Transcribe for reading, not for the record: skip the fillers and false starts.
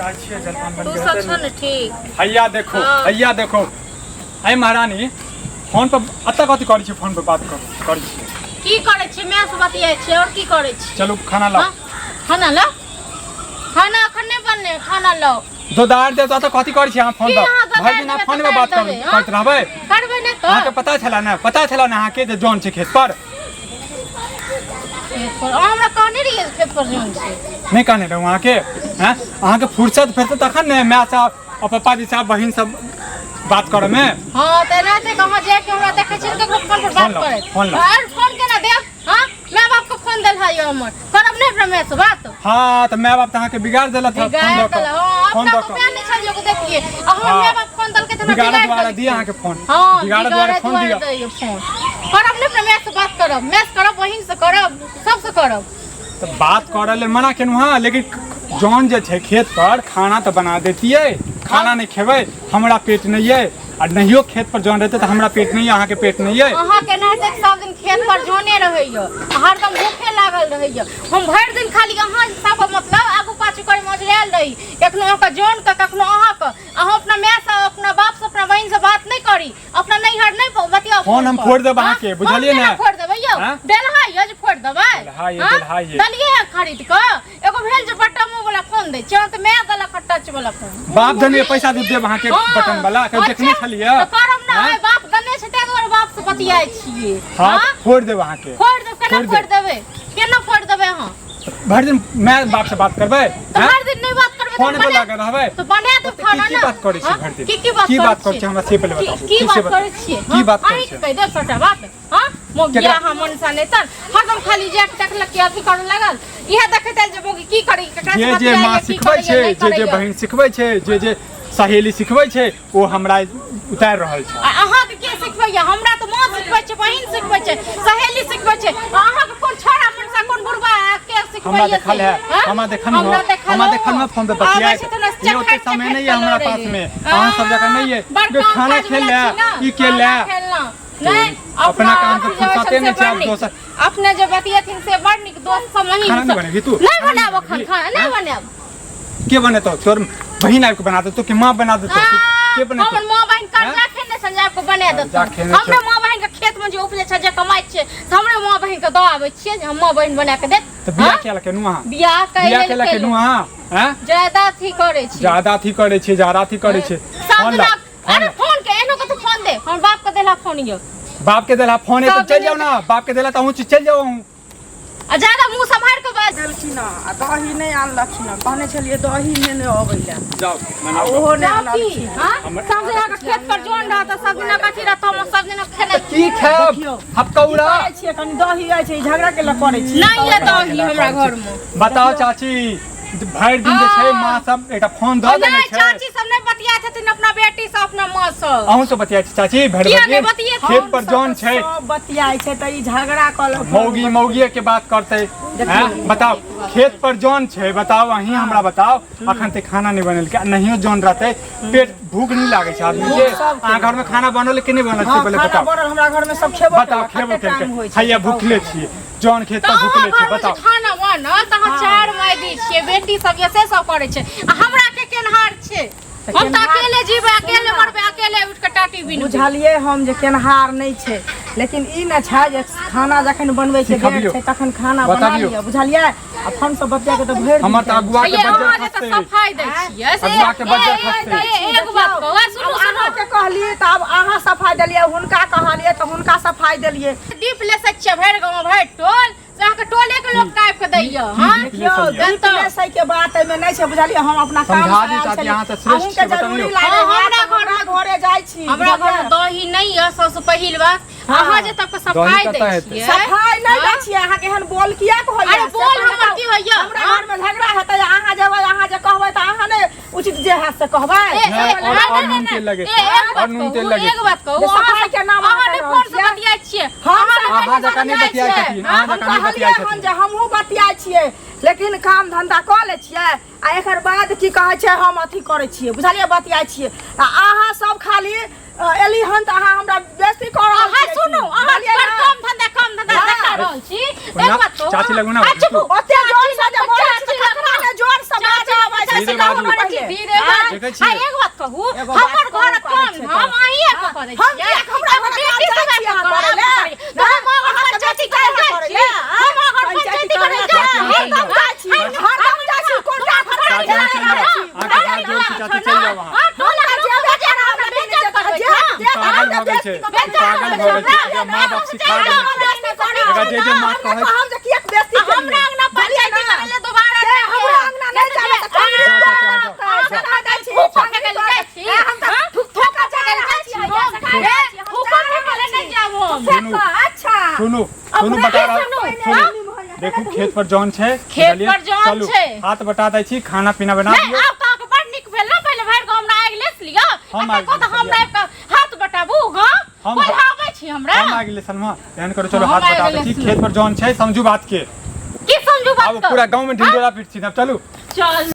चाहै छियै जलपान बन तू के सब हेतै छौ ने। ने ठीक। हैया देखो। हाँ। हैया देखो, अय महारानी, फोन पर अतऽ कथी करै छी? फोन पर बात कर करै छी? की करै छी? माय से बतियाइ छी और की करै छी? चलू, खाना लाओ। हाँ? खाना लाओ। खाना अखन नहि बनलै, खाना लाओ। दोदार दे तऽ कथी करै छी अहाँ फोन की पर? अहाँ भरि दिन दोदार अहाँ देबै फोन तऽ पर बात देबै, हाँ? करैत रहबै? करबै नहि तऽ। अहाँके पता छला ने, पता छला ने अहाँके जे जौन छै खेत पर? खेत पर अहाँ हमरा कहने रहियै जे खेत पर जौन छै। नहि कहने रहूँ अहाँके? हैं, अहाँके फुर्सत भेटतै तखन ने माय साहब और पप्पा जी साहब बहिन सब बात करऽ मे। हाँ, तऽ एनाहिते कहाँ जाके हमरा देखै छी ककरो फोन पर बात फोन लाउ, करैत। फोन लाउ। और फोन केना देब? हाँ, माय बाप के फोन देल है हमर, करब नहि अपना माय से बात? हाँ, तऽ माय बाप तऽ अहाँके बिगाड़ देलक हँ, फोन बिगाड़ दऽ कऽ। देलक, हाँ, फोन अपना दऽ तो कऽ। प्यार नहीं छल लोग देखिए, आ हमर हाँ। माय बाप फोन देलकै तऽ हमरा बिगाड़े बिगाड़ दुआरे देलकै। दिअ अहाँके फोन। हाँ, बिगाड़े दुआरे बिगाड़े फोन दुआरे दिअ। दैए फोन। करब नहि अपना माय से बात? करब माय से, करब बहिन से, करब सबसे करब। तऽ बात करऽ लेल मना केलहुँ हँ, लेकिन जौन जे छै खेत पर, खाना तऽ बना देतियै। खाना नहि खेबै? हमरा पेट नहि अइ? आ नहियो खेत पर जौन रहतै तऽ हमरा पेट नहि अइ, अहाँके पेट नहि अइ? अहाँ के एनाहिते सब दिन खेत पर जोने रहैया, हरदम भूखे लागल रहैया। हम भरि दिन खाली अहाँ सब मतलब आगू पाछू करै में ओझरायल रही, कखनो अहाँके जोन के, कखनो अहाँके। अहाँ अपना माय से, अपना बाप से, अपना बहिन से बात नहि करी, अपना नैहर नहि बतियाउ। फोन हम पर। फोड़ि देब हाँ? अहाँके, बुझलियै फोन ने? केना फोड़ि देबै यौ? हाँ? देलहा यौ जे फोड़ि देबै? देलहा ये, हाँ? देलहा ये। देलियै हँ खरीद कऽ। एगो भेल जे बटमो वाला फोन दै छियै, तऽ माय देलक हँ टच वाला फोन। बाप देने पैसा दे देब अहाँके। हाँ, बटन वाला कभी देखने अच्छा, छलियै? तऽ करब ने। हाँ? आइ बाप देने छै ताहि दुआरे बाप से बतियाइ छियै। हाँ, हाँ? फोड़ि देब अहाँके। फोड़ि देब? केना फोड़ि फोड़ि देबै? केना फोड़ि देबै अहाँ? भरि दिन माय बाप से बात करबै? तऽ हैं? भरि दिन नहि बात करबै फोन तऽ पर बना लागल रहबै? तऽ बना देब ओते खाना की ने। बात करै छी हाँ? भरि दिन? की की बात की करै बात करै छी? हमरा से पहिले की बताबू। की की से बात बताबू? करै छियै? की बात करै अहीं छियै? कहि देब सबटा बात। हाँ, मोगिया। केकरा? हाँ, मनसा नहि तऽ हरदम खाली जाके देखलक कि अथी करऽ लागल, इएह देखैत आयल जे मोगी की करी, केकरा से जे जे बतियाइए, माँ की सिखबै करैए, छै, नहि जे जे करैए। बहिन सिखबै छै, जे जे सहेली सिखबै छै, ओ हमरा उतारि रहल छै। आ अहाँके के सिखबैया? हमरा तऽ माँ सिखबै छै, बहिन सिखबै छै, सहेली सिखबै छै। आ अहाँके कोन छोड़ा मनसा, कोन बुढ़बा के हमरा सिखबैया देखल से? है। हाँ? हमरा देखल हमरा हो, देखल हमरा हो। देखल में फोन पे आबै बतियाइत। छै तऽ ने ये ओते चखैत समय नहीं चखैत है हमरा कऽ पास लऽ में, रहियै। अहाँ सब जकाँ नहीं है। बड़ जो काम खाना काज खेल वाला ले, छी ने, ई के ले। खाना खेलना। नहीं, अपना काम से अथी जे होइ फुर्सते छै नहीं से छै, बड़ आब नीक। दोसर। अपने जे बतियेथिन से बड़ नीक, दोस्त सब महीन खाना नहीं सब। बनेबही तू? नहीं खाना बनायब नहीं अखन बनेबही? खाना नहीं हाँ? बनायब। के बनेतौ? तोर बहिन आबि के बना देतौ कि माँ बना देतौ? के बनेतौ? हमर माँ बहिन कर्जा हैं? खेने छन जे आबि कऽ बना देतौ? कर्जा खेने छौ। हमरे माँ बहिन के खेत में जे उपजै छै, जे कमाइ छियै, से हमरे माँ बहिन के दऽ आबै छियै जे हम माँ बहिन बना के देत। तऽ बियाह हाँ? किया केलहुँ अहाँ? बियाह कै बियाह लेल केला केलहुँ केलहुँ? अहाँ? हैं? ज्यादा अथी करै छी। ज्यादा अथी करै छी, ज्यादा अथी करै छी। सब फोन दिना ला, फोन अरे ला। फोन के एनो कतौ फोन दे, हमर बाप के देला फोन यौ। बाप के देला फोन है तऽ सब चलि दिना जाउ ना। बाप के देला तऽ अहूँ चलि जाउ अहूँ। आ ज्यादा मुंह सम्हारि कऽ बाज। देलखिन हँ आ दही नहि आनलखिन हँ। कहने छलियै दही नेने अबै लए। जाउ आ मनाउ। ओहो नहि जाउ की आनलखिन। हाँ? सब दिना के खेत पर जोन रहत, सब दिना कथी रहत, हम सब दिना खेने की खायब? देखियौ। हपकौड़ा। करै छियै कनि दही अछि, ई झगड़ा के लए करै छियै? नहि ये दही हमरा घर में। बताउ चाची, भरि दिन जे छै माँ सब एकटा फोन दऽ देने नहि छै। चाची सब नहि बतियाइत छथिन अपना बेटी से, अपना माँ से। अहूँ सब बतियाइ छी चाची भरि किया भरि नहि दिन? बतियेथिन? खेत पर जौन छै। सब बतियाइ छै तऽ ई झगड़ा कऽ लऽ। मौगी मौगिए के बात करतै हैं? बताउ, खेत पर जौन छै, बताउ अहीं हमरा बताउ, अखन तक खाना नहि बनेलकै। आ नहियो जौन रहतै, पेट भूख नहि लागै छै आदमी के? भूख सबके। अहाँ घर में खाना बनल कि नहि बनल छै? हँ, पहिले खाना बताउ। बनल, हमरा घर में सब खेबो बताउ, केलक, खेबो कते टाइम केलकै? होइ छै? हैया भूखले छियै, जौन खेत तऽ पर अहाँ भूखले छियै। घरमे जे बताउ। खाना बनल तऽ अहाँ चारि माय दी छियै, बेटी सब ये से सब करै छै, आ हमरा के केनहार छै? तऽ हम तऽ केनहार- अकेले जीबै, अकेले मरबै, अकेले उठि कऽ टाटी बिनबै। बुझलियै हम जे केनहार नहि छै, लेकिन ई ने छै जे खाना जखन बनबै छै, सिखबियौ। देर छै तखन खाना बना बतबियौ। लिअ, बुझलियै? आ फोन सब बतिया के तऽ भरि दिन हमर तऽ टाइम अगुआ के ये बज्जर अहाँ जे तऽ खसतै। सफाइ दै छियै से अगुआ के बज्जर ए, ए, खसतै। ए, एक बात कहू, आ सुनू आब सुनू। अहाँके कहलियै तऽ आब अहाँ सफाइ देलियै, हुनका कहलियै तऽ हुनका सफाइ देलियै। दीप लेसै छियै भरि गाँव भरि टोल से अहाँके टोले के लोक काटि कऽ दैया? हाँ। दीप लेसैया? देखियौ, दीप लेसै के बात एहिमे नहि छै, बुझलियै? हम अपना काम समझा से दी आयल चाची, छलियै। अहाँ तऽ श्रेष्ठ अहूँके छी, बतबियौ। जरूरी लागै हाँ, हैत हमरा तऽ हमरा घरे जाइ छी। हमरा घर में बुझलियै? दही नहि यऽ, सबसँ पहिल बात। हाँ। अहाँ जे तबके सफाइ दही दै कतऽ हेतै? छियै। सफाइ नहि दै हाँ? छियै। अहाँके एहन बोल किया होइया? अरे से बोल तऽ हमर बताउ। की होइया? हमरा हाँ? घर में झगड़ा हेतै, अहाँ जेबै, अहाँ जे कहबै तऽ अहाँ नहि उचित जे हैत से कहबै। ए, नहि, ए, और नहि, और नहि, नून नहि, तेल लगे। ए, एक और बात नून तेल कहू, लगे। एक बात कहू, जे अहाँ सफाइ के नाम अहाँ अहाँ नहि कहि फोन रहल से छियै। बतियाइ छियै। हम अहाँ सब- अहाँ जकाँ नहि बतियाइ छथिन, अहाँ हम जकाँ नहि कहलियै बतियाइ हन छथिन। जे हमहूँ बतियाइ छियै, लेकिन काम धंधा कऽ लै छियै आ एकर बाद की कहै छै हम अथी करै छियै, बुझलियै? बतियाइ छियै आ अहाँ सब खाली एली हन तऽ अहाँ हमरा बेइज्जती कऽ रहल अहाँ छियै। सुनू, अहाँ बुझलियै बड़ ने? कम धंधा कम धंधा हाँ। देखा रहल छी। एक ओना बात कहू, चाची लगू ना। आ चुप। ओते जोर से जे बोलै छी चाची तऽ ककरा ने जोर से बाजऽ अबै छै? से धीरे कहू बाजू। ने पहिले। धीरे बाजू। देखै छियै। आ एक बात कहू, एगो बात हमर कहू घर करै काम छै हम तऽ। अहीं के करै हम छियै। किएक हमरा एगो घरक बेटी काम सब जाइ छियै अहाँ करब करै लए? करै। तऽ हम अहाँ अहाँके पंचायती बेटी करै करै जाइ छी। लए? हम अहाँ पंचायती पंचायती करै करै जाइ चाची, छी। अहाँ चलि जाउ। जाइ छी, हरदम जाइ छी, कोनटा चाची, अहाँ चलि जाउ। अहाँके हाथ जोड़ के चाची चलि जाउ अहाँ। हाँ, टोला के लोक के जे हमरा बेइज्जत करबै जे छै। जे पागल भऽ गेल छै पागल भऽ गेल छै एकरा माँ बाप सिखा देने छै एकरा जे जे माँ कहै हम जे किएक बेइज्जती आ हमरा अंगना पंचायती करै लए दोबारा से हमरा अंगना नहि जाबै तऽ जा, जा, जा, जा। सना दै छी थूको फेकै लए जाइ छी। हम तऽ हाँ? थूको फेकै लए जाइ छी हे, थूको फेकै लए नहि जायब हम। सुनू अच्छा सुनू सुनू बता रहा सुनू, सुनू देखू खेत पर जौन छै खेत बुझलियै? पर जौन चलू छै। हाथ बटा दै छी खाना पीना बना नहि दियौ आब तऽ अहाँके बड़ नीक भेल ने पहिले भरि गाँव हमरा आगि लेस लिअ हम आ आगि तखन तऽ लेस हमरा आबि कऽ हाथ बटाबू हँ हम- कोइ आबै छी हमरा हम आगि लेसन में एहन करू चलू हम हाथ आगि बटा दै छी लेसलहुँ। खेत पर जौन छै समझू बात के की समझू बात आब पूरा गाँव में ढिंढोरा पीट छी अब चलू चल।